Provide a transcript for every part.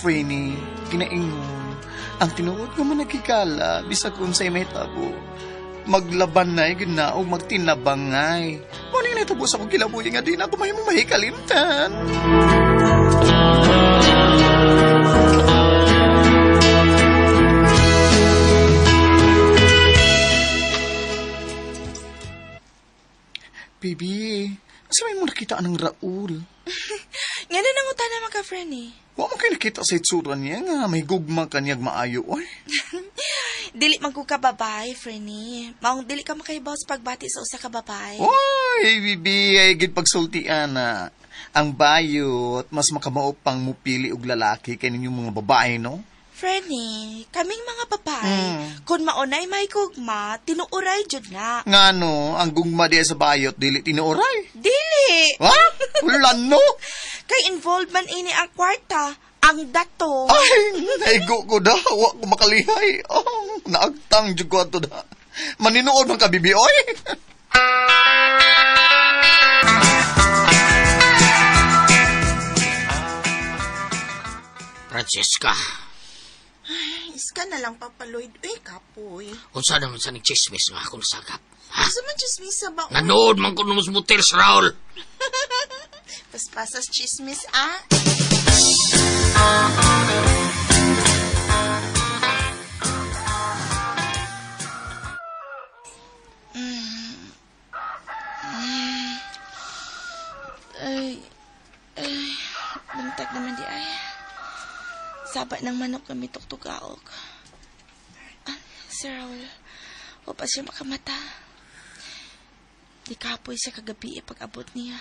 Frenny, ginaingon, ang tinuod nga man nagkikala, bisag unsay mahitabo, maglaban na ginaog, magtinabangay. Muna yung nahitabo sa akong kinabuhi nga di na ako mahimong mahikalimtan. Baby, asa may mo nakita anang Raul? Nga na nangutan na mga ka-friend eh. Wa mo kayo nakita sa itsura niya nga may gugma kanyag maayo, oy. Dili man ko ka babae, Frenny. Maong dili ka makahibaw sa pagbati sa usa ka babae. Oy, baby, ay gid pagsultian na. Ang bayot, mas makamao pang mupili og lalaki kay ninyong mga babae, no? Frenny, kaming mga babae, kung maunay may gugma, tinuuray jud na. Ngano, ang gugma diya sa bayot, dili tinuuray. Dili! Ha? Wala, no? Kay involved man ini ang kwarta, ang dato. Ay, naigo ko da. Wa ko makalihay. Oh, naagtang jud ko ato da. Maninuod man ka, bibi, oy. Francesca. Ay, iska na lang, Papa Lloyd. Uy, kapoy. Unsa naman sa ning chismis nga akong nasagap? Ha? Unsa man chismis sa ba? Nanood man ko nung motel sa Raul. Paspasas chismis, ah. Ay, ay, buntag naman di ay. Saba ng manok kami tuktugaog. Ah, si Raul, o pa siya makamata. Di kapoy siya kagabi pag-abot niya.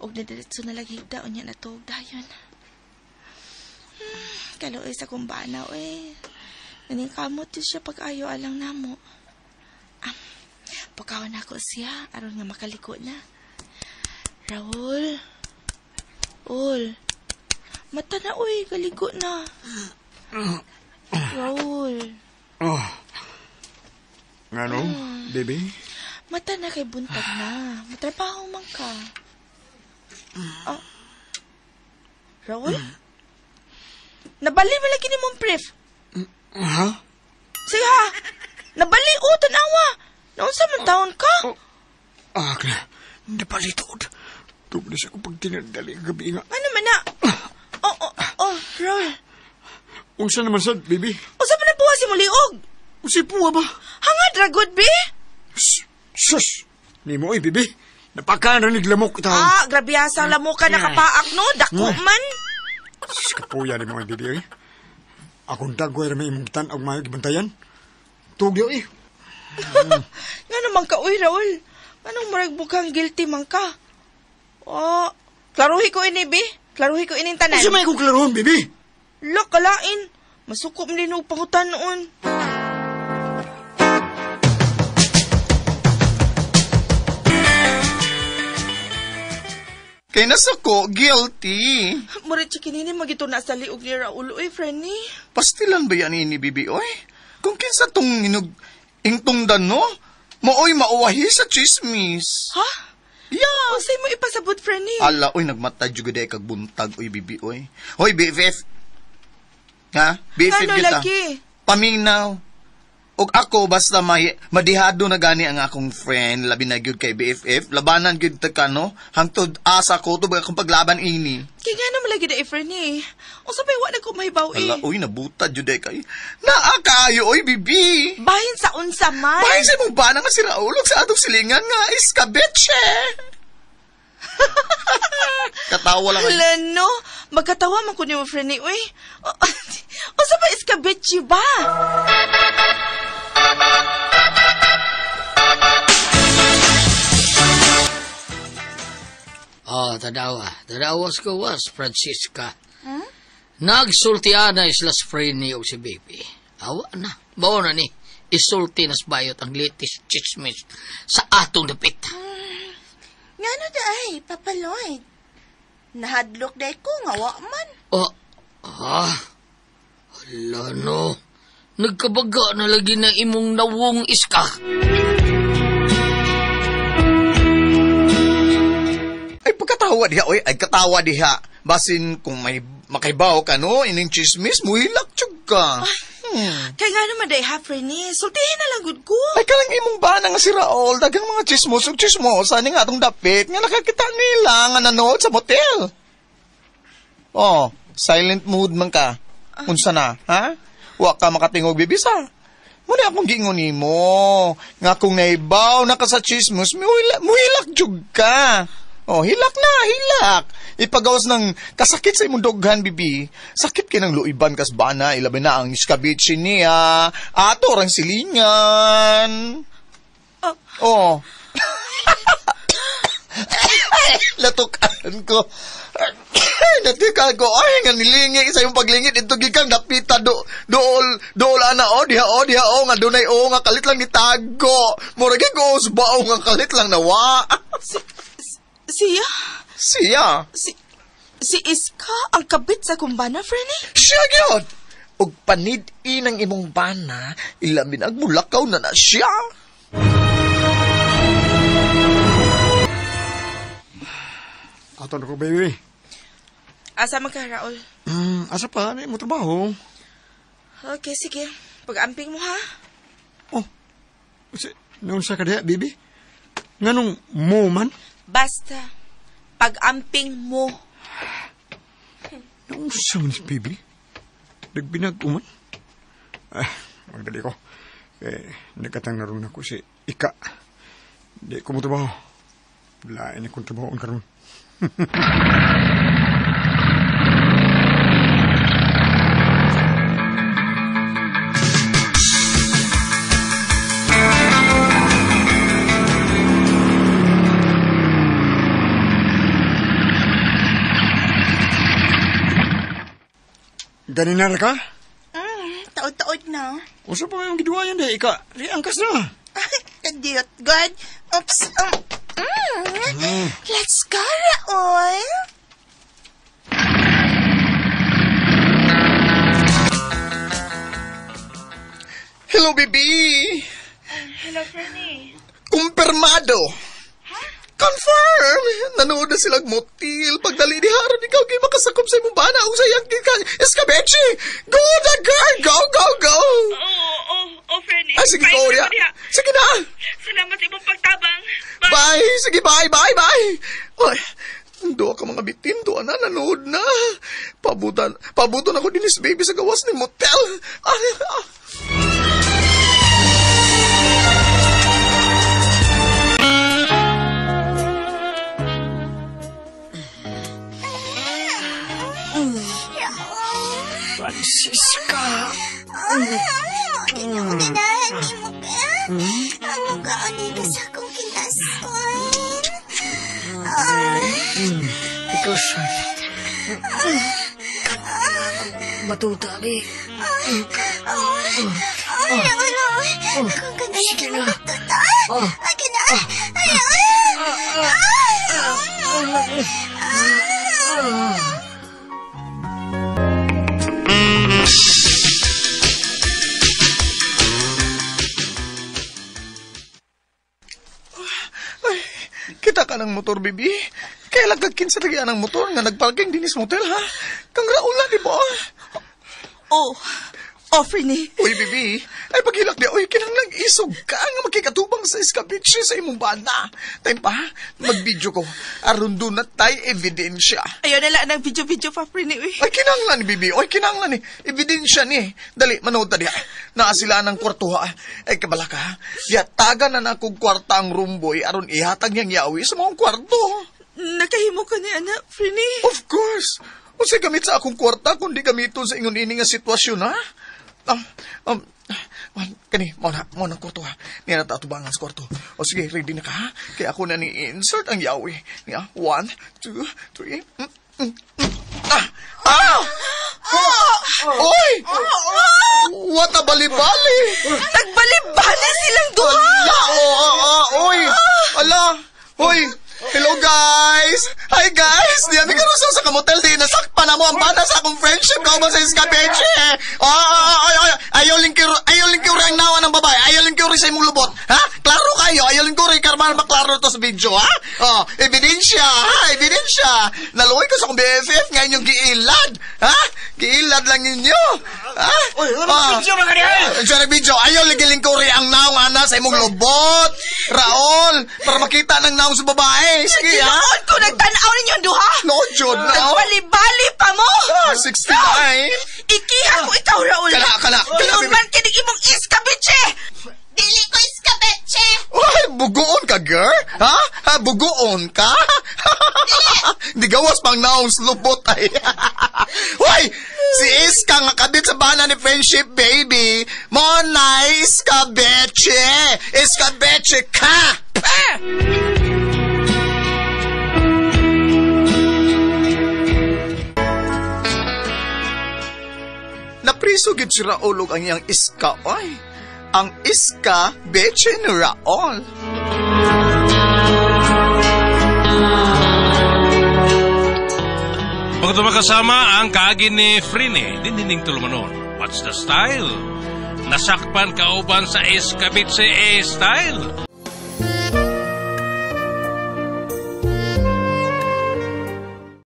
Og nadiretso na lang higda o niya natuog dayon. Kaluoy sa kumbana, oy. Naningkamot yun siya pag-ayo alang namo. Ah, pagkawan ako siya, aron nga makaliko na. Raul. Ul. Mata na, uy. Galigo na. Raul. Oh. Ngano, baby? Mata na kay buntag na. Matrabaho man ka. Oh. Raul? Nabali mo lagi ni mong brief. Ha? Sige ha. Nabali, oh, tanawa. Naunsa man taon ka? Oh. Ah, kla. Napalitod. Tubos ako pag tinandali gabi nga. Ano man na? Oh, oh, oh, Raul. Unsa naman sad, baby? Unsa man na buwa si Muliog? Unsa puwa ba? Hangad ra good, bi? Sus! Nimo oy, baby. Napakaan ra ni lamok taon. Ah, grabe sa lamok ka nakapaak no. Dako man. Sus, kapuya ni mo oy, baby oy. Akong dagway ra may imong tan-aw mayo gibantayan. Tugyo eh. Nga naman ka, uy, Raul. Anong murag bukhang guilty man ka? Oh, klaruhi ko ini, bi. Klaruhi ko ining tanan. Unsa may akong klaruhon, baby? Look, kalain. Masuko man din og pangutan noon. Kay nasuko, guilty. Murag chikinini magito na sa liog ni Raul, uy, Frenny. Pastilan ba yan ini, bibi, oy? Kung kinsa tong inog ingtungdan, no? Maoy mauwahi sa chismis. Ha? Yeah. Unsay mo ipasabot, Frenny? Ala, oy, nagmata juga day kag buntag, oy, bibi, oy. Hoy, BFF. Ha? BFF Ano kita. lagi? Paminaw. Og ako, basta may, madihado na gani ang akong friend, labi na gyud kay BFF, labanan gyud ta ka, no? Hangtod asa ko, to ba akong paglaban ini. Kaya nga naman lagi na, Frenny. Unsa pa'y wa na ko mahibaw, eh. Ala, oy, nabutad jud day kay. Naa kaayo, oy, bibi. Bahin sa unsa man. Bahin sa imong bana nga si Raul, og sa atong silingan nga, iskabetche. Katawa lang. Hala, no? Magkatawa man ko ni mo, Frenny, uy. Unsa pa iskabetche ba? Oh, tadawa. Tadawa sa kawas, Francisca. Hmm? Nagsultian na isla sa Frenny o si baby. Awa na. Bawa na ni. Isulti na sa bayot ang latest chismis sa atong dapit. Ngano da ay, Papa Lloyd? Nahadlok day ko nga wa man. Oh, ah. Hala no. Nagkabaga na lagi na imong nawong iska. Ay, pagkatawa diha, oy. Ay, katawa diha. Basin kung may Makaibaw ka no, ining chismis, muhilak jud ka. Kaya nga naman day ha, Frenny. Sultihin na lang gud ko. Ay, kanang imong bana nga si Raul, daghang mga chismos ug chismosa ni nga atong dapit nga nakakita nila nga nanood sa motel. Oh, silent mood man ka. Unsa na, ha? Wa ka makatingog bibisa. Muna akong giingon nimo nga kung naibaw na ka sa chismos, muhilak jud ka. Oh, hilak na, hilak. Ipagawas ng kasakit sa imong dughan, bibi. Sakit kay ng luiban kas bana, ilabi na ang iskabitsi niya, ato rang silingan. Oh. Latukan ko. Latukan ko. Ay, nga nilingi sa imong paglingit. Ito gikang dapita dool ana o, diha o, diha o, nga dunay o, nga kalit lang nitago. Mura gig o, subao nga kalit lang nawa. Siya? Siya? Si Iska ang kabit sa kumbana, Frenny? Siya gyud! Og panid-i ng imong bana, ilamin ang mulakaw na na siya. Ato na ko, baby. Asa man ka, Raul? Asa pa? Ano mo trabaho? Okay, sige. Pag-amping mo, ha? Oh, noon sa ka diha, baby? Nganong mo man? Basta, pag-amping mo. Noong sa man si baby? Nagbinag-uman? Ay, magdali ko. Eh, nagkatang naroon ako si Ika. Di ko mo trabaho. Lain akong trabaho ang karoon. Ganina na ka? Taod-taod na. Usa pa kayong giduwayan dahil ika. Riangkas na. Ay, kadiyot, God. Oops. Let's go, Raul. Hello, baby. Hello, Frenny. Kumpirmado. Ha? Confirm! Nanood na silang motil. Pagdali ni Haron, ikaw kay makasakop sa imong bana. Ang sayang ka. Escabeche! Go the girl! Go, go, go! Oo, Frenny. Ay, sige, go ya. Sige na! Salamat sa imong pagtabang. Bye! Sige, bye, bye, bye! Ay, doa ka mga bitin. Doa na, nanood na. Pabutan ako dinis, baby, sa gawas ni motel. Ay, ah. Francisca. Ginahan ni mo ka. Ang mukha ni ka sa akong kinason. Ikaw, sir. Matuta, di. Ano? Akong kagalan mo matuta. Ay, na. Ay, Ay, kita ka ng motor, baby. Kaya lang kagkinsa lagi ang motor nga nagparking dinis motel, ha? Kang Raul na, di ba? Oh, Frenny. Uy, baby. Ay, paghilak niya. Uy, kinanglang isog ka nga makikatubang sa iskabitsi sa imong bana. Time pa, mag-video ko. Aron doon na tayo ebidensya. Ayaw na lang ng video-video pa, Frenny. Uy. Ay, kinanglan ni, baby. Uy, kinanglan ni. Ebidensya ni. Dali, manood ta diha. Naa sila ng kwarto, ha. Ay, kabala ka, ha. Yatagan na na kong kwarta ang room boy aron ihatag niyang yawi sa mga kwarto. Nakahimo ka ni anak, Frenny. Of course. Unsay gamit sa akong kwarta kundi gamiton sa ingon ini nga sitwasyon, ha? Kani, mo na kwarto, ha. Niya na taatubangan sa kwarto. O sige, ready na ka, ha? Kaya ako na ni-insert ang yawi. Niya, 1, 2, 3, Ah! Ah! Oy! What a bali-bali! Nagbali-bali silang duha! Ala! Oh, oy! Ala! Hoy! Hello, guys! guys! Hi guys! Di kami karon sa kamotel di nasakpan na mo ang bana sa akong friendship kauban sa iskabeche. Oh, oh, oh, oh, ayaw lingkuro, ayaw lingkuro ang nawa ng babae. Ayaw lingkuro sa imong lubot. Ha? Klaro kayo, ayaw lingkuro karma maklaro to sa video, ha? Oh, ebidensya, ha? Ebidensya. Naluoy ko sa akong BFF nga inyong giilad. Ha? Giilad lang ninyo. Ha? Uy, ano video mga niya? Siya nag-video, ayaw lagi lingkuri ang naong ana sa imong lubot. Raol, para makita ng naong sa babae. Sige, ha? Tinuod ko nagtanaw ninyo duha. No, Jud, no. Nagbalibali pa mo. Ah, 69. Ikiha ko ikaw, Raul. Kana, kana, kana, Tinuod baby. man kinig imong iskabeche. Dili ko iskabeche. Uy, bugoon ka, girl? Ha? Ha, bugoon ka? Di gawas pang naong slubot ay. Hoy! Si Iska nga kabit sa bana ni Friendship Baby. Mo na Iska Beche! Iska Beche ka! Ah! Napriso gid si Raul og ang iyang iska oy. Ang iska beche ni Raul. Pagkat makasama ang kaagi ni Frine, dindining tulumanon. What's the style? Nasakpan kauban sa Escabitse style.